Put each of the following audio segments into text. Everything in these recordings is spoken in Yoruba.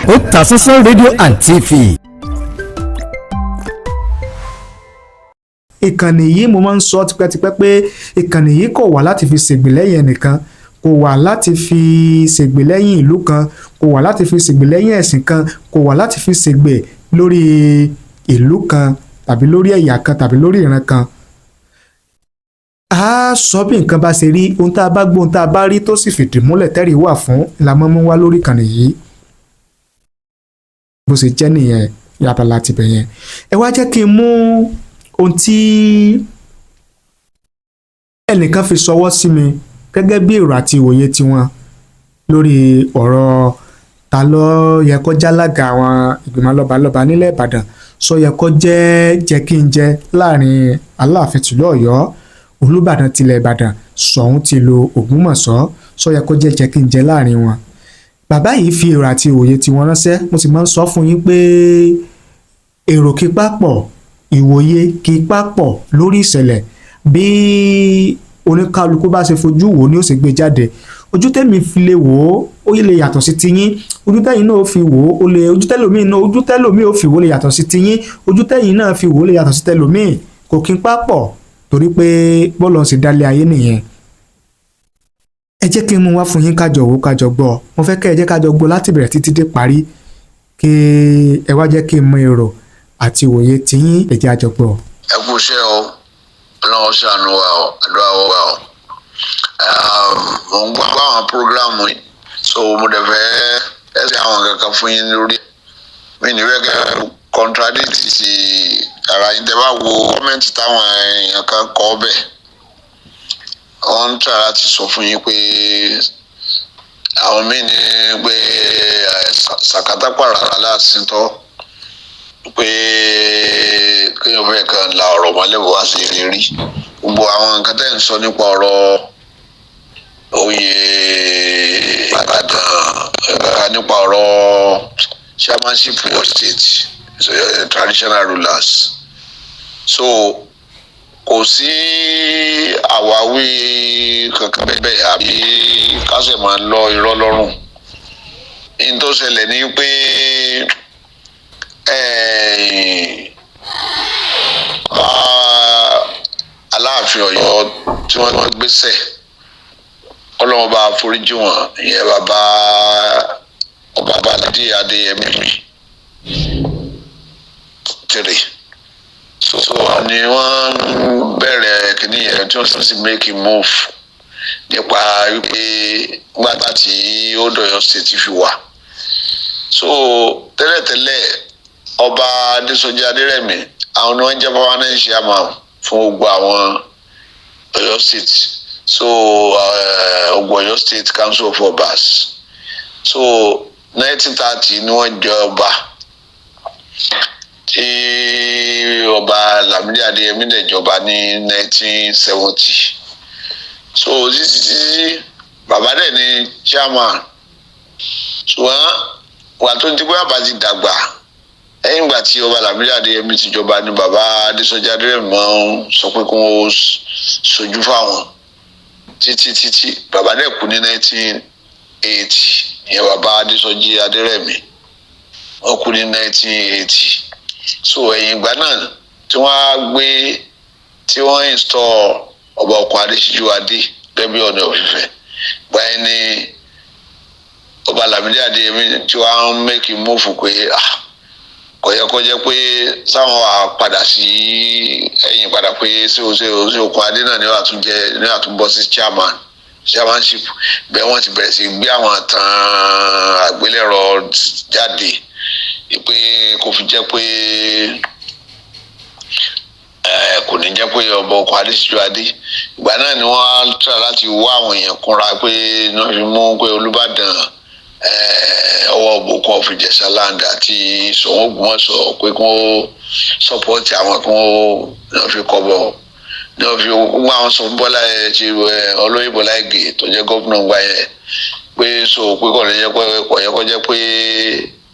Otasansan rédíò and TV. Ìkànnì yìí, mo máa ń sọ tipẹ́tipẹ́ pé ìkànnì yìí kò wà láti fi ṣègbè lẹ́yìn ẹnìkan, kò wà láti fi ṣègbè lẹ́yìn ìlú kan, kò wà láti fi ṣègbè lẹ́yìn ẹ̀sìn kan, kò wà láti fi ṣègbè lórí ìlú kan tàbí lórí ẹ̀yà kan tàbí lórí ìran kan. A sọ bí nǹkan bá ṣe rí, ohun tá a bá gbọ́, ohun tá a bá rí tó sì fìdí múlẹ̀ tẹ́rì wà fún la mọ́ mú wá lórí ìkànnì yìí. Bó ṣe jẹ́ nìyẹn yàtọ̀ láti bẹ̀ yẹn. Ẹ wá jẹ́ kí n mú ohun tí ẹnìkan fi ṣọwọ́ sí mi gẹ́gẹ́ bí èrò àti ìwòye tiwọn lórí ọ̀rọ̀ ta ló yẹ kó jálága àwọn ìgbìmọ̀ lọ́balọ́ba nílẹ̀ Ìbàdàn, sọ yẹ kó jẹ́ jẹ́ kí n jẹ́ láàrin Aláàfin tìlú Ọ̀yọ́, Olúbàdàn tilẹ̀ Ìbàdàn, Ṣọ̀ún tìlú Ògbómọ̀ṣọ́, sọ yẹ kó jẹ́ jẹ́ kí n jẹ́ láàrin wọn. Bàbá yìí fi èrò àti ìwòye tiwọn ránṣẹ́. Mo sì máa ń sọ fún yín pé èrò kí papọ̀, ìwòye kí papọ̀ lórí ìṣẹ̀lẹ̀. Bí oníkálukú bá ṣe fojú wò ni ó ṣe gbé jáde. Ojú tẹ́mi fi lè wò ó, ó lè yàtọ̀ sí tiyín. Ojú tẹ́yìn náà fi wò ó, ó lè ojú tẹ́lòmíì náà, ojú tẹ́lòmíì ó fi wò ó lè yàtọ̀ sí tiyín. Ojú tẹ́yìn náà fi wò ó lè yàtọ̀ sí tẹ́lòmíì. Kò kí n papọ̀ torí pé bọ́ọ̀lù ọ̀sìn dálé ayé nìyẹn. Ẹ jẹ́ kí n mú wá fún yín, kájọ wò, kájọ gbọ́. Mo fẹ́ kẹ́ ẹ jẹ́ kájọ gbọ́ láti bẹ̀rẹ̀ títí dé parí, kí ẹ wá jẹ́ kí n mọ èrò àti ìwòye tiyín. Ẹ jẹ́ àjọ gbọ́. Ẹ kú iṣẹ́ o, Ọlọ́run ṣàánú wa o, àdúrà wa o. Mo ń gbọ́ àwọn program yìí, so mo dẹ̀ fẹ́ ẹ ṣe àwọn kankan fún yín lórí mi ní fẹ́ kẹ́ contradict sí ara yín. Tẹ́ bá wo comment táwọn èèyàn kan kọ bẹ́ẹ̀, wọ́n ń try láti sọ fún yín pé àwọn míì ní pé sàkátà pàrà aláàsìntọ́, pé kéèyàn fẹ́ kan la ọ̀rọ̀ mọ́lẹ̀ bó wá sí rí gbogbo àwọn nǹkan tẹ́ ń sọ nípa ọ̀rọ̀ oyè Ìbàdàn, nípa ọ̀rọ̀ chairmanship of state, so, traditional rulers. So kò sí àwáwí kankan bẹ́ẹ̀ àbí kásẹ̀ máa lọ irọ́ lọ́rùn. Ní tó ṣẹlẹ̀ ni pé Aláàfin Ọ̀yọ́ tí wọ́n gbéṣẹ̀, Ọlọ́run bá foríjì wọn, ìyẹn bàbá ọba Baládé Adéyẹmí tèrè. So ni wọ́n bẹ̀rẹ̀ kìíní yẹn tí wọ́n sì make a move nípa wípé gbàgbà tí ó dọ̀yọ́ state fi wà. So tẹ́lẹ̀tẹ́lẹ̀, ọba Adésọjí Adérẹ̀mí, àwọn ni wọ́n jẹ́ permanent chairman fún gbogbo àwọn Ọ̀yọ́ state, so gbogbo Ọ̀yọ́ State Council of Obas. So 1930 ni wọ́n jẹ ọba, tí ọba Lámídì Adéyẹmí dẹ̀ jọba ní 1970. So títí títí, bàbá dẹ̀ ní chairman, ṣùgbọ́n wà tó ti pé bàbá ti dàgbà. Lẹ́yìn ìgbà tí ọba Lámídì Adéyẹmí ti jọba ni bàbá Adésọjí Adérẹ̀mí máa ń sọ pé kí wọ́n sojú fáwọn títí títí. Bàbá dẹ̀ kú ní 1980. Ìyẹn bàbá Adésọjí Adérẹ̀mí, wọ́n kú ní 1980. So ẹ̀yìn ìgbà náà tí wọ́n á gbé, tí wọ́n install ọba Okùn Adésíjú Adé gẹ́gẹ́ bí Ọọ̀ni of Ifẹ̀, gbà yẹn ni ọba Lámídì Adéyẹmí tí wọ́n á make move pé, ah, kò yẹ kó jẹ́ pé sáwọn wà padà sí ẹ̀yìn padà, pé ṣé Okùn Adé náà ni wàá tún jẹ, ní wàá tún bọ́ sí chairmanship. Bẹ́ẹ̀ wọ́n ti bẹ̀rẹ̀ sí gbé àwọn tán àgbélẹ̀rọ jáde pé kò fi jẹ́ pé kò ní jẹ́ pé ọba Okùn Adésíjú Adé. Ìgbà náà ni wọ́n á try láti wá àwọn èèyàn kúnra pé wọ́n fi mú pé Olúbàdàn ọwọ́ Òbòkun of Ìjẹ̀ṣà land àti Ṣọ̀ún Ògbómọ̀ṣọ́, pé kí wọ́n support àwọn, kí wọ́n fi kọ́ bọ̀ ní wọ́n fi gbogbo àwọn sọ fún Bọ́lá ẹ̀ ti olóyè Bọ́lá Ìgè tó jẹ́ gómìnà gbà yẹn pé so pé kò lè jẹ́ pé kò yẹ kó jẹ́ pé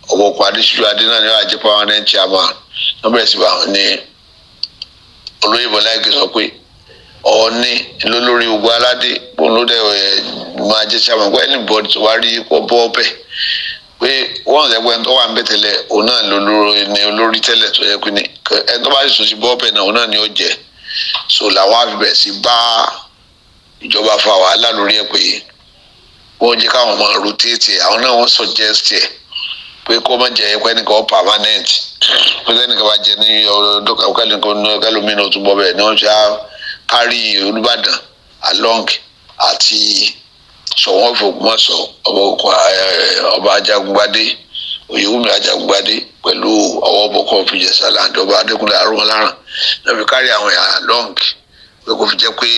ọba Okùn Adésíjú Adé náà ni wọ́n á jẹ́ permanent chairman. Wọ́n bẹ̀rẹ̀ sí bá wọn ní olóyè Bọ́lá Ìgè sọ pé Ọọ̀ni lólórí gbogbo aládé, òun ló dẹ̀ máa jẹ́ chairman, pé anybody tó wá rí kó bọ́ bẹ́ẹ̀ pé Wọ́n ṣe pé ẹni tó wà ń bẹ̀ tẹ́lẹ̀, òun náà ní olórí tẹ́lẹ̀, tó yẹ pé ní ẹni tó bá sì tún ti bọ́ bẹ̀ náà, òun náà ni ó jẹ́. So làwọn á fi bẹ̀rẹ̀ sí bá ìjọba fa wàhálà lórí ẹ̀ pé wọ́n jẹ́ káwọn máa rotate. Àwọn náà wọ́n suggest ẹ̀ pé kó má jẹ́ pé ẹnìkan permanent, pé ẹnìkan bá jẹ ní ọdún kan, kẹlòmínú tún bọ́ bẹ́ẹ̀ ni. Wọ́n ṣe á kárí Olúbàdàn along àti Ṣọ̀ún of Ògbómọ̀ṣọ́, Ọba Ajagungbadé, Oyèwùmí Ajagungbadé, pẹ̀lú Ọwọ́ Bọ́kọ̀ of Ìjẹ̀ṣà Land, Ọba Adékúnlé Arúmọláràn náà, fi kárí àwọn èèyàn along pé kò fi jẹ́ pé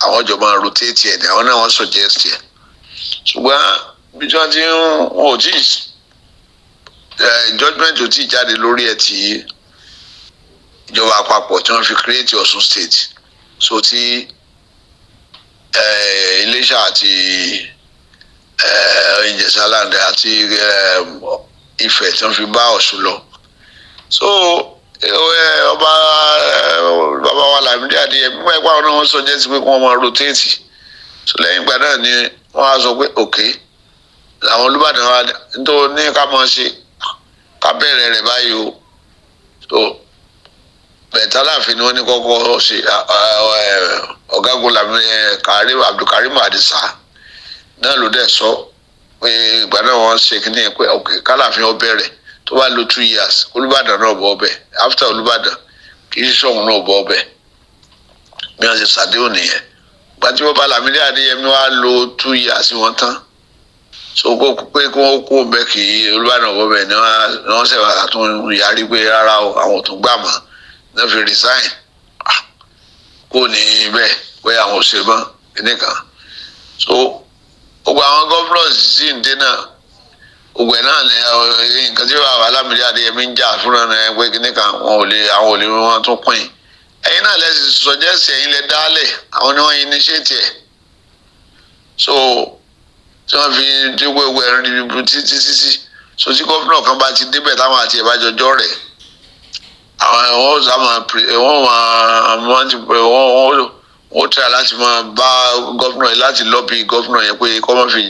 àwọn jọ máa rotate ẹ̀ ní. Àwọn náà wọ́n suggest ẹ̀, ṣùgbọ́n bí wọ́n ti ń, wọn ò tí judgement ò tí jáde lórí ẹ̀ tí ìjọba àpapọ̀ tí wọ́n fi create Ọ̀ṣun State. So tí Iléṣà àti Ìjẹ̀ṣà Land àti Ifẹ̀ tí wọ́n fi bá Ọ̀ṣun lọ. So ọba bàbá wa Lámídì Adéyẹmí, nígbà ìpá àwọn náà wọ́n suggest pé kí wọ́n máa rotate. So lẹ́yìn ìgbà náà ni wọ́n á sọ pé okay, làwọn Olúbàdàn wa nítorí ní ká máa ṣe, ká bẹ̀rẹ̀ rẹ̀ báyìí o. So bẹ̀tà láàfin ni wọ́n ní kọ́kọ́ ṣe. Ọ̀gágun Lámídì Abdulkarim Adisa náà ló dẹ̀ sọ pé ìgbà náà wọ́n ṣe kí ni pé ok, kálàfin ó bẹ̀rẹ̀, tó bá lo 2 years, Olúbàdàn náà bọ̀ ọbẹ̀. After Olúbàdàn, kì í ṣe Ṣọ̀ún náà bọ̀ ọbẹ̀. Bí wọ́n ṣe ṣàdéhùn nìyẹn. Ìgbà tí bàbá Lámídì Adéyẹmí wá lo 2 years wọn tán, so kó pé kí wọ́n kó bẹ́ẹ̀ kí Olúbàdàn bọ̀ bẹ́ẹ̀ ni wọ́n ṣe wà tún yarí pé rárá o, àwọn ò tún gbà mọ́ náà, fi resign kó ní bẹ́ẹ̀ pé àwọn ò ṣe mọ́ kíní kan. So gbogbo àwọn governors sì ń dé náà, gbogbo ẹ̀ náà ní nǹkan tí bàbá Lámídì Adéyẹmí ń jà fúnra náà pé kíní kan, wọn ò lè, àwọn ò lè, wọn tún pín. Ẹ̀yin náà lẹ sì suggest, ẹ̀yin lẹ dálẹ̀, àwọn ni wọ́n initiate ẹ̀. So tí wọ́n fi dé gbogbo ẹ̀rín níbi títí títí, so tí gómìnà kan bá ti débẹ̀, táwọn àti ẹ̀ bá jọjọ́ rẹ̀, àwọn wọ́n sá máa wọ́n máa wọ́n ti wọ́n wọ́n try láti máa bá gómìnà yẹn, láti lobby gómìnà yẹn pé kọ́ máa fi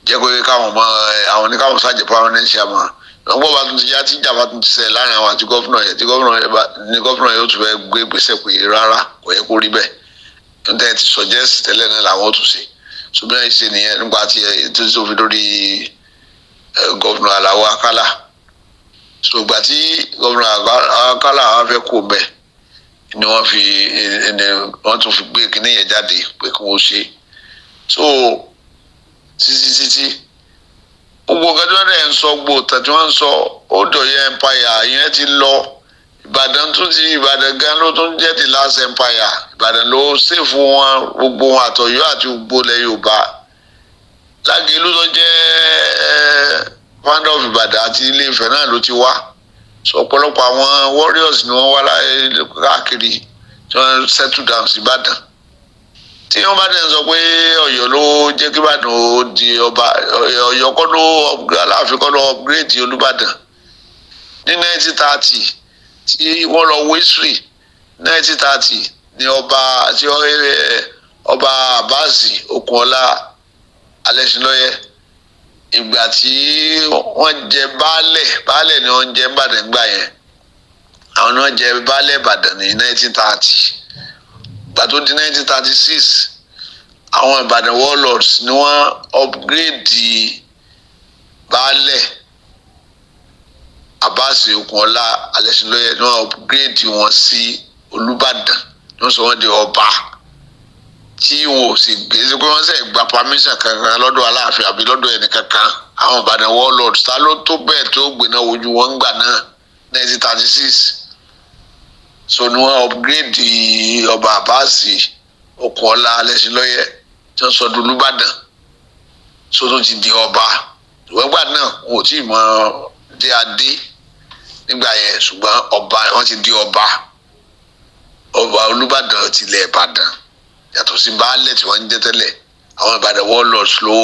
jẹ́ pé káwọn máa, àwọn ní káwọn sájẹ permanent chairman. Lọ́gbọ́n bá tún ti yá, tí ìjà bá tún ti ṣẹlẹ̀ láàrin àwọn àti gómìnà yẹn, tí gómìnà yẹn bá ní, gómìnà yẹn ó tún fẹ́ gbé ìgbésẹ̀ pé rárá, kò yẹ kó rí bẹ́ẹ̀, níta ẹ ti suggest tẹ́lẹ̀ náà làwọn ó tún ṣe. So bí wọ́n ṣe nìyẹn nípa ti ẹ tó fi lórí gómìnà Aláò Akálà. So ìgbà tí gómìnà Akálà wá fẹ́ kó bẹ́ẹ̀ ni wọ́n fi ni wọ́n tún fi gbé kinní yẹn jáde pé kí wọ́n ṣe. So títí títí, gbogbo nǹkan tí wọ́n dẹ̀ ń sọ, gbogbo ìtàn tí wọ́n ń sọ, ó dọ̀yẹ́ empire yẹn ti lọ. Ìbàdàn tún ti, Ìbàdàn gan ló tún jẹ́ the last empire. Ìbàdàn ló save wọn, gbogbo wọn, àtọ̀yọ́ àti gbogbo ilẹ̀ Yorùbá. Lágẹ̀lú tó jẹ́ founder of Ìbàdàn àti Ilé Ifẹ̀ náà ló ti wá. So ọ̀pọ̀lọpọ̀ àwọn warriors ni wọ́n wá káàkiri tí wọ́n settle down sí Ìbàdàn. Tí wọ́n bá dẹ̀ ń sọ pé Ọ̀yọ́ ló jẹ́ kí Ìbàdàn ó di ọba, Ọ̀yọ́ kọ́ ló, Aláàfin kọ́ ló upgrade Olúbàdàn. Ní 1930 tí wọ́n lọ wo history, 1930 ni ọba tí ọba Abbas Okunola Alẹ́sìnlọ́yẹ, ìgbà tí wọ́n jẹ baálẹ̀, baálẹ̀ ni wọ́n jẹ Ìbàdàn gbà yẹn. Àwọn náà jẹ baálẹ̀ Ìbàdàn ní 1930. Ìgbà tó di 1936, àwọn Ìbàdàn warlords ni wọ́n upgrade baálẹ̀ Abbas Okunola Alẹ́sìnlọ́yẹ, ni wọ́n upgrade wọn sí Olúbàdàn, ni wọ́n sọ wọ́n di ọba, tí wọn ò sì gbé sí pé wọ́n sẹ̀ gba permission kankan lọ́dọ̀ Aláàfin àbí lọ́dọ̀ ẹnì kankan. Àwọn Ìbàdàn warlords, ta ló tó bẹ́ẹ̀ tó gbéná wojú wọn gbà náà, 1936? So ni wọ́n upgrade ọba Abbas Okunola Alẹ́sìnlọ́yẹ tí wọ́n sọ di Olúbàdàn. So tó ti di ọba ìwọ́n gbà náà, wọn ò tí ì mọ dé adé nígbà yẹn, ṣùgbọ́n ọba, wọ́n ti di ọba, ọba Olúbàdàn tilẹ̀ Ìbàdàn, yàtọ̀ sí baálẹ̀ tí wọ́n ń jẹ́ tẹ́lẹ̀. Àwọn Ìbàdàn warlords ló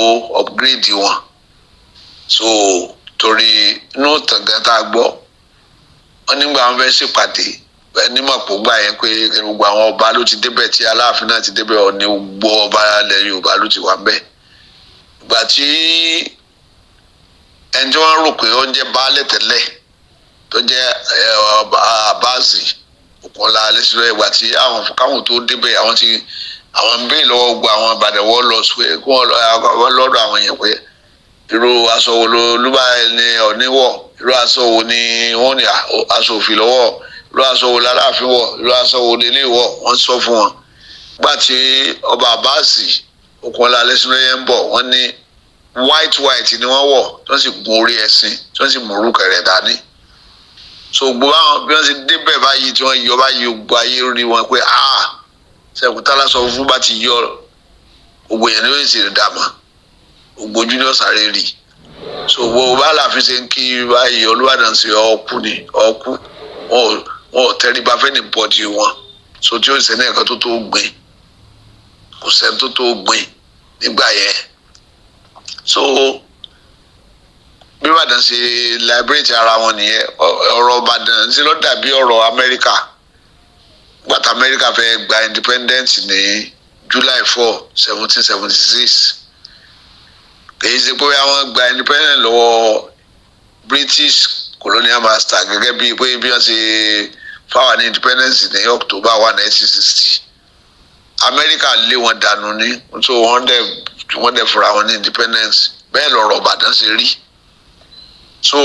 upgrade wọn. So torí inú tàngán tá a gbọ́, wọ́n nígbà wọn fẹ́ ṣèpàdé ní mọ̀pọ̀ gbà yẹn pé gbogbo àwọn ọba ló ti débẹ̀, tí Aláàfin náà ti débẹ̀, Ọ̀ọ̀ni, gbogbo ọba ilẹ̀ Yorùbá ló ti wà ń bẹ̀. Ìgbà tí Ẹni tí wọ́n rò pé ó ń jẹ́ baálẹ̀ tẹ́lẹ̀, tó jẹ́ ọba Abbas Òkúnlá Alẹ́sìlọ́yẹ̀, ìgbà tí àwọn káwọn tó débẹ̀, àwọn tí àwọn ń béè lọ́wọ́ gbogbo àwọn Ìbàdàn wọ́n lọ sí pé kí wọ́n lọ́dọ̀ àwọn èèyàn pé irú aṣọ wo ló ló bá ẹni Ọ̀ní wọ̀, irú aṣọ wo ni wọ́n ní aṣọ òfì lọ́wọ́, irú aṣọ wo láláàfin wọ̀, irú aṣọ wo nílé wọ̀. Wọ́n sọ fún wọn gbà tí ọba Abbas Òkúnlá Alẹ́sìlọ́yẹ̀ ń bọ̀, wọ́n ní white white ni wọ́n wọ̀, tí wọ́n sì gun orí ẹṣin, tí wọ́n sì mú orúkọ rẹ̀ dání. So gbogbo àwọn bí wọ́n ti débẹ̀ báyìí, tí wọ́n yọ báyìí, gbogbo ayé rí wọn pé, ah, sẹ́kùtà lásọ fún bá ti yọ, gbogbo èèyàn ni ó sì dàmà, gbogbo ojú ni ó sáré rí. So gbogbo bá láàfin ṣe ń kí báyìí, Olúbàdàn sí ọkú ni ọkú, wọn ò tẹríba fẹ́ni bọ́dì wọn. So tí ó sẹ́ni ẹ̀ka tó tó gbìn, kò sẹ́ni tó tó gbìn nígbà yẹn. So bí Ìbàdàn ṣe liberate ara wọn nìyẹn. Ọ̀rọ̀ Ìbàdàn ṣe ló dàbí ọ̀rọ̀ Amẹ́ríkà. Gbàtà Amẹ́ríkà fẹ́ gba independence ní July 4, 1776, kìí ṣe pé àwọn gba independence lọ́wọ́ British colonial master, gẹ́gẹ́ bíi pé bí wọ́n ṣe fáwọn ní independence ní October 1, 1960. Amẹ́ríkà lé wọn dànù ní, so wọ́n dẹ̀ fúnra wọn ní independence. Bẹ́ẹ̀ lọ̀rọ̀ Ìbàdàn ṣe rí. So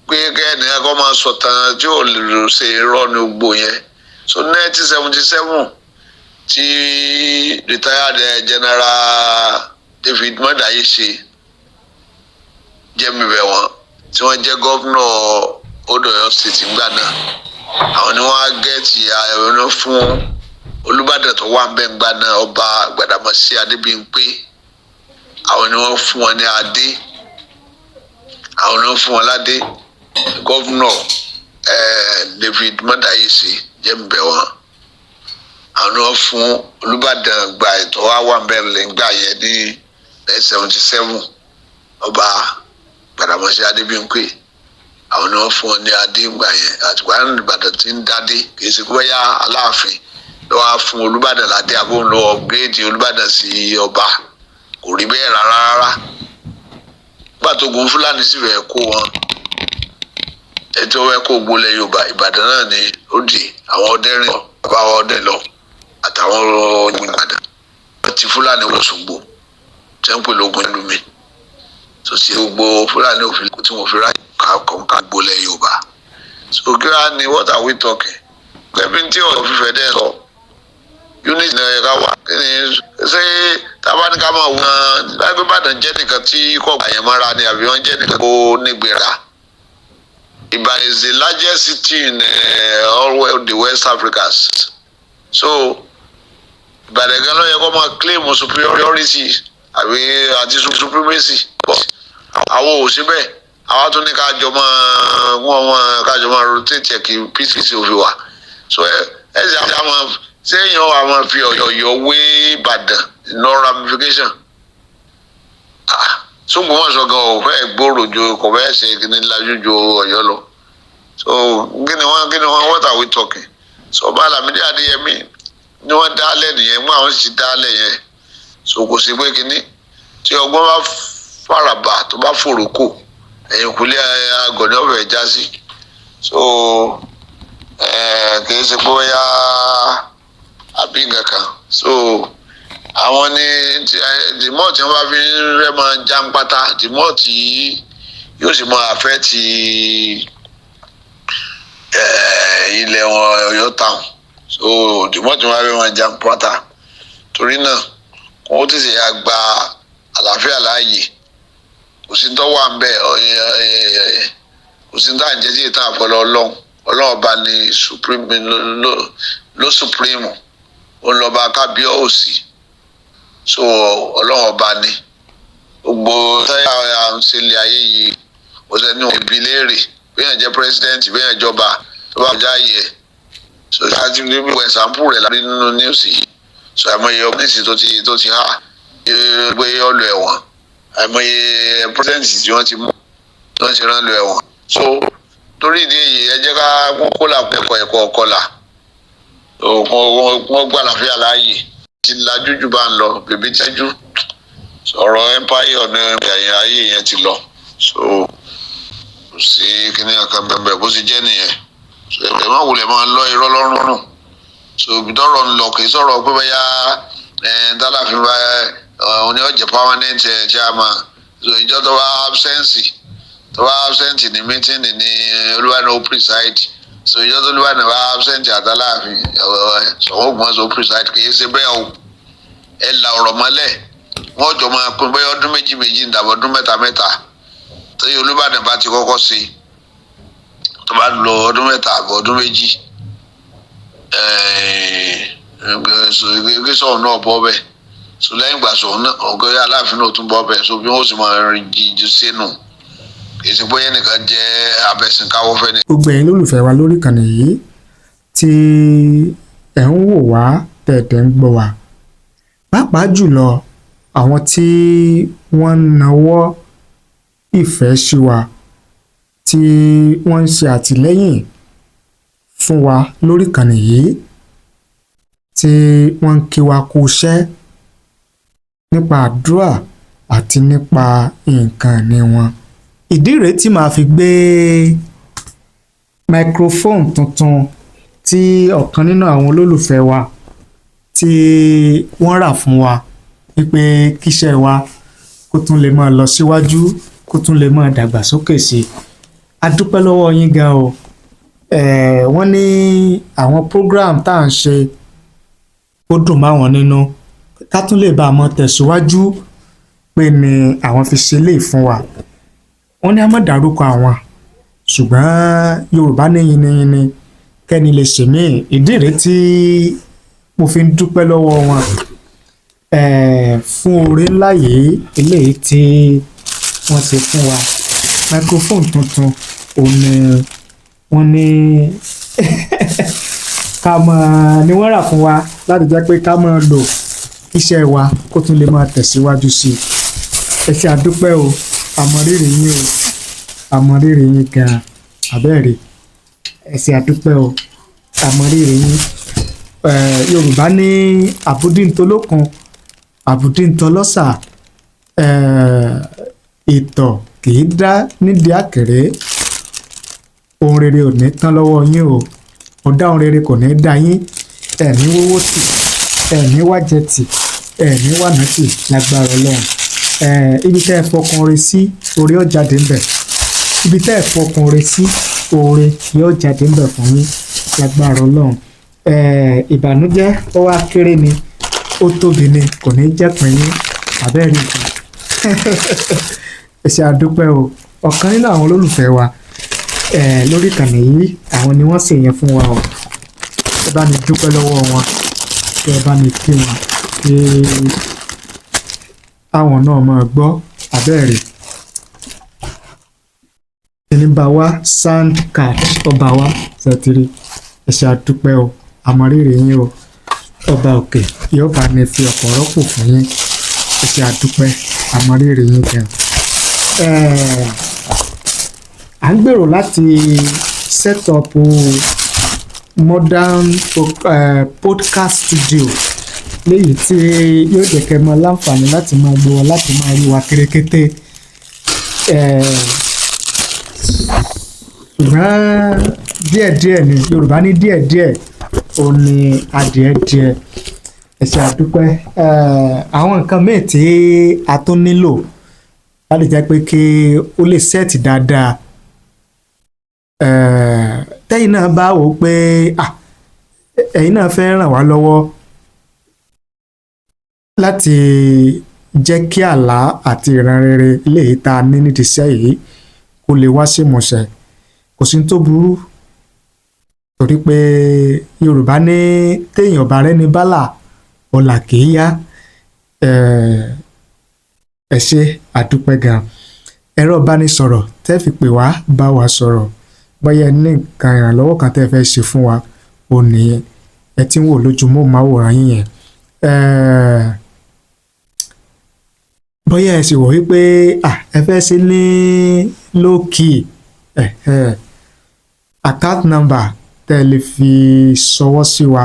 pé kẹ́ẹ̀nìkan kọ́ máa sọ̀tàn tí ò lè ṣe irọ́ ní gbogbo yẹn. So 1977 tí retired General David Mọ́dàyé ṣe jẹ́mibẹ̀ wọn, tí wọ́n jẹ́ governor Old Ọ̀yọ́ State ńgbà náà, àwọn ni wọ́n á get ẹ̀rọ fún Olùbàdàn tó wà ńbẹ̀ ńgbà náà, Ọba Gbàdàmọ́sí Adébímpé. Àwọn ni wọ́n fún wọn ní adé, àwọn ni wọ́n fún wọn ládé. Governor David Mọ́dàyèsí jẹ́mbẹ̀ wọn, àwọn ni wọ́n fún Olùbàdàn gba ètò wa wà ńbẹ̀ lẹ́ngbà yẹn ní 1977, Ọba Gbàdàmọ́sí Adébímpé. Àwọn ni wọ́n fún wọn ní adé ńgbà yẹn. Àtìgbà Ìbàdàn ti ń dádé, kì í ṣe kó bóyá Aláàfin ló wá fún Olùbàdàn ládé, àbóhùn ló upgrade Olùbàdàn sí ọba. Kò rí bẹ́ẹ̀ rárá rárá. Nígbà tó gun Fúlàní sì fẹ́ kó wọn, ètò ọwẹ́ kó gbolẹ̀ Yorùbá, Ìbàdàn náà ni ó di àwọn ọdẹrin lọ, bàbá wa ọdẹ lọ àtàwọn ọgbìn Ìbàdàn, wọ́n ti Fúlàní wọ Òṣogbo tí wọ́n ń pè lógun lumi tó ti gbogbo Fúlàní òfin tí wọ́n fi ráyè kọ̀ọ̀kan gbolẹ̀ Yorùbá. So kí wàá ní, what are we talking? Kẹ́bí tí ọ̀rọ̀ fífẹ́ dẹ́ sọ, unity náà yẹ ká wà. Kí ni ṣé tábà ní ká máa wọ́n lágbé Ìbàdàn jẹ́ nìkan tí kò gbà yẹn mọ́ra ni, àbí wọ́n jẹ́ nìkan kó nígbéra? Ìbàdàn is the largest city in all the West Africas. So Ìbàdàn gan ló yẹ kó máa claim superiority àbí àti supremacy, but àwọn ò sí bẹ́ẹ̀. Àwa tún ní ká jọ máa wọ́n máa ká jọ máa rotate ẹ̀ kí peace òfin wà. So ẹ ṣe àwọn ṣé èèyàn wà máa fi Ọ̀yọ́ wé Ìbàdàn, no ramification. Ah, Ògbómọ̀ṣọ́ gan ò fẹ́ gbòòrò ju, kò fẹ́ ṣe kíní lajú ju Ọ̀yọ́ lọ. So kí ni wọ́n, what are we talking? So Ọba Lámídì Adéyẹmí ni wọ́n dálẹ̀ nìyẹn mú, àwọn sì dálẹ̀ yẹn. So kò sí pé kíní tí ọgbọ́n bá faraba tó bá fòrókò ẹ̀yìn kùlé àgọ̀ ní ọ̀fẹ́ já sí. So kì í ṣe pé bóyá àbí nǹkan kan. So àwọn ní dìmọ́ tí wọ́n bá fi ń rẹ́ máa já pátá, dìmọ́ tí yóò sì máa affect ilẹ̀ wọn, Ọ̀yọ́ town. So dìmọ́ tí wọ́n bá fi máa já pátá, torí náà wọ́n tètè yà gba àlàáfíà láàyè. Kò sí tó wà ń bẹ̀, kò sí tó à ń jẹ́ sí ìtàn àfọlọ́. Ọlọ́run, Ọlọ́run ọba ní supreme, ló supreme, òun lọ́ba kábíyèsí. So Ọlọ́run ọba ní gbogbo táyà à ń ṣe ilé ayé yìí. Kò sẹ́ni òbí léèrè bẹ́ẹ̀ jẹ́ president, bẹ́ẹ̀ jọba tó bá já yẹ. So ṣáàtì ní bí example rẹ̀ láti nínú news yìí. So àìmọye ọmọnìsì tó ti há gbé ọlọ ẹ̀wọ̀n, àìmọye president tí wọ́n ti mú, tí wọ́n ti rán lọ ẹ̀wọ̀n. So torí ìdí èyí, ẹ jẹ́ ká kó là ẹ̀kọ́ ẹ̀kọ́ ọ̀kọlà, wọ́n gbà láfíà láàyè. Ti lajú jù bá ń lọ bèbí tẹ́jú, ọ̀rọ̀ empire ọ̀nà ẹ̀yìn ayé yẹn ti lọ. So kò sí kíní kankan bẹ́ẹ̀ bó ṣe jẹ́ nìyẹn. So ẹ má wulẹ̀ máa lọ irọ́ lọ́rùn. So ibi tọ́rọ̀ ń lọ, kì í sọ̀rọ̀ pé bóyá tálàfin bá òun ni ó jẹ́ permanent chairman. So ìjọ tó bá absent ní meeting ní Olúbàdàn ó preside. So ìjọ tó Olúbàdàn bá absent àtàláàfin, Ṣọ̀ún Ògbómọ̀ṣọ́ ó preside. Kì í ṣe bẹ́ẹ̀ o. Ẹ la ọ̀rọ̀ mọ́lẹ̀, wọ́n jọ máa pín bóyá ọdún méjì méjì dàbọ̀ ọdún mẹ́ta mẹ́ta. Tó yẹ Olúbàdàn bá ti kọ́kọ́ ṣe, tó bá lọ ọdún 3 àbọ̀ ọdún 2, kí Ṣọ̀ún náà bọ́ bẹ́ẹ̀. So lẹ́yìn ìgbà Ṣọ̀ún náà, ọ̀gá Aláàfin náà tún bọ́ bẹ́ẹ̀. So bí wọ́n sì máa rìn jíjí sínú, kì í ṣe bóyá ẹnìkan jẹ́ abẹ́sìnkáwọ́ fẹ́ ni. Gbogbo ẹ̀yin lólùfẹ́ wa lórí ìkànnì yìí tí ẹ̀ ń wò wá, tẹ̀tẹ̀ ń gbọ́ wa, pàápàá jùlọ àwọn tí wọ́n ń nawọ́ ìfẹ́ sí wa, tí wọ́n ń ṣe àtìlẹ́yìn fún wa lórí ìkànnì yìí, tí wọ́n ń kí wa kú iṣẹ́ nípa àdúrà àti nípa nǹkan ìní wọn. Ìdí rèé tí màá fi gbé microphone tuntun tí ọ̀kan nínú àwọn olólùfẹ́ wa tí wọ́n rà fún wa, wípé kíṣẹ́ wa kó tún lè máa lọ síwájú, kó tún lè máa dàgbàsókè sí i. A dúpẹ́ lọ́wọ́ yín gan o. Wọ́n ní àwọn program tá à ń ṣe, ó dùn máwọn nínú, ká tún lè bá a mọ tẹ̀síwájú pé ni àwọn fi ṣe lè fún wa. Wọ́n ní a má dárúkọ àwọn, ṣùgbọ́n Yorùbá ní yinniyinni kẹ́ni lè ṣèmí. Ìdí rèé tí mo fi ń dúpẹ́ lọ́wọ́ wọn fún oore ńlá yìí, eléyìí tí wọ́n ṣe fún wa. Microphone tuntun òun ni wọ́n ní ká máa ni wọ́n rà fún wa láti jẹ́ pé ká máa lò, iṣẹ́ wa kó tún lè máa tẹ̀síwájú sí i. Ẹ ṣé, àdúpẹ́ o. Àmọ̀rírì yín o, àmọ̀rírì yín gan-an. Àbẹ́ẹ̀rẹ̀, ẹ ṣé, àdúpẹ́ o, àmọ̀rírì yín. Yorùbá ní àbúdíntolókun, àbúdíntọlọ́sà, ìtọ̀ kì í dá nídìí àkèré. Ohun rere ò ní tán lọ́wọ́ yín o. Ọ̀dá ohun rere kò ní dá yín. Ẹ̀ ní wówó tì, ẹ̀ ní wájẹ tì, ẹ̀ ní wànà tì lágbára Ọlọ́run. Ibi tẹ́ ẹ fọkàn re sí, oore ó jáde ńbẹ̀. Ibi tẹ́ ẹ fọkàn re sí, oore yóò jáde ńbẹ̀ fún yín lágbára Ọlọ́run. Ìbànújẹ́, ó wá kéré ni, ó tóbi ni, kò ní jẹ́ pín yín. Àbẹ́rẹ́ nǹkan, ẹ ṣé, àdúpẹ́ o. Ọ̀kan nínú àwọn olólùfẹ́ wa lórí ìkànnì yìí, àwọn ni wọ́n ṣe yẹn fún wa o. Ẹ bá mi dúpẹ́ lọ́wọ́ wọn, kí ẹ bá mi kí wọn, kí àwọn náà máa gbọ́. Àbẹ́ẹ̀rẹ̀ ẹni bá wa sound card ọba wa ṣètìrì. Ẹ ṣé, àdúpẹ́ o, àmọ̀rírì yín o. Ọba òkè yóò bá mi fi ọ̀pọ̀ rọ́pò fún yín. Ẹ ṣé, àdúpẹ́, àmọ̀rírì yín gan. À ń gbèrò láti set up modern podcast studio léyìí tí yóò jẹ́ kẹ́ máa láǹfààní láti máa gbọ́ wa, láti máa rí wa kérékété. Ṣùgbọ́n díẹ̀díẹ̀ ni Yorùbá ní díẹ̀díẹ̀ ó ní adìẹ díẹ̀. Ẹ ṣé, àdúpẹ́. Àwọn nǹkan míì tí a tún nílò láti jẹ́ pé kí ó lè set dáadáa, tẹ́yìn náà bá wò ó pé ẹ̀yin náà fẹ́ ràn wá lọ́wọ́ láti jẹ́ kí àlá àti ìran rere léyìí tá a ní nídìí iṣẹ́ yìí kó lè wá sí ìmúṣẹ, kò sí tó burú, torí pé Yorùbá ní téèyàn bá rẹ́ni bálà, ọ̀là kì í yá. Ẹ ṣé, àdúpẹ́ gan. Ẹ̀rọ ìbánisọ̀rọ̀ tẹ́ fi pè wá bá wa sọ̀rọ̀, bóyá ẹ ní nǹkan ìrànlọ́wọ́ kan tẹ́ fẹ́ ṣe fún wa, ò nìyẹn ẹ ti ń wò lójú móhùnmáwòrán yín yẹn. Bóyá ẹ sì wò wípé ẹ fẹ́ ṣe ní low key, account number tẹ́ ẹ lè fi ṣọwọ́ sí wa,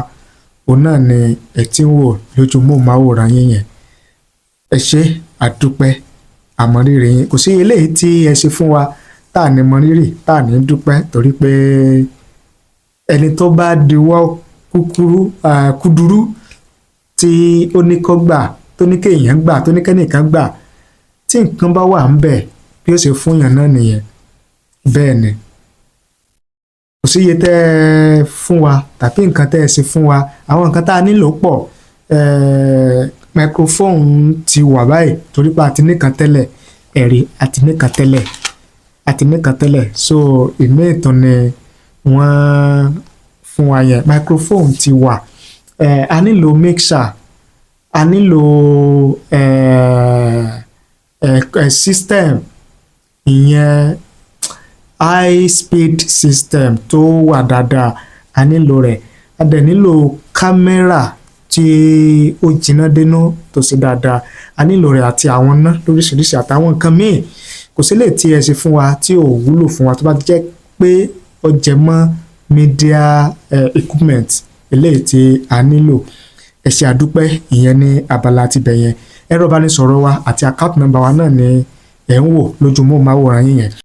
òun náà ni ẹ ti ń wò lójú móhùnmáwòrán yín yẹn. Ẹ ṣé, àdúpẹ́. Àmọ̀rírì yín. Kò sí eléyìí tí ẹ ṣe fún wa tá à ní mọrírì, tá à ní dúpẹ́, torí pé ẹni tó bá diwọ́ kúkúrú kúdúrú tí ó ní kó gbà, tó ní kéèyàn gbà, tó ní kẹ́nìkan gbà, tí nǹkan bá wà ń bẹ̀, bí ó ṣe fún yàn náà nìyẹn. Bẹ́ẹ̀ ni, kò sí iye tẹ́ ẹ fún wa tàbí nǹkan tẹ́ ẹ ṣe fún wa. Àwọn nǹkan tá a nílò pọ̀. Microphone ti wà báyìí, torí pé a ti nìkan tẹ́lẹ̀, ẹ̀rí àti nìkan tẹ́lẹ̀, àti nìkan tẹ́lẹ̀. So ìmí ìtàn ni wọ́n fún wa yẹn. Microphone ti wà. A nílò mixer, a nílò system, ìyẹn high speed system tó wà dáadáa, a nílò rẹ̀. A dẹ̀ nílò kámẹ́rà tí ó jiná dénú, tó ṣe dáadáa, a nílò rẹ̀, àti àwọn iná lóríṣiríṣi àtàwọn nǹkan míì. Kò sí lè tí ẹ ṣe fún wa tí ò wúlò fún wa, tó bá jẹ́ pé ó jẹ mọ́ media equipment eléyìí tí a nílò. Ẹ ṣé, àdúpẹ́. Ìyẹn ní abala tibẹ̀ yẹn. Ẹ̀rọ ìbánisọ̀rọ̀ wa àti account number wa náà ni ẹ̀ ń wò lójúmọ́ máwòrán yín yẹn.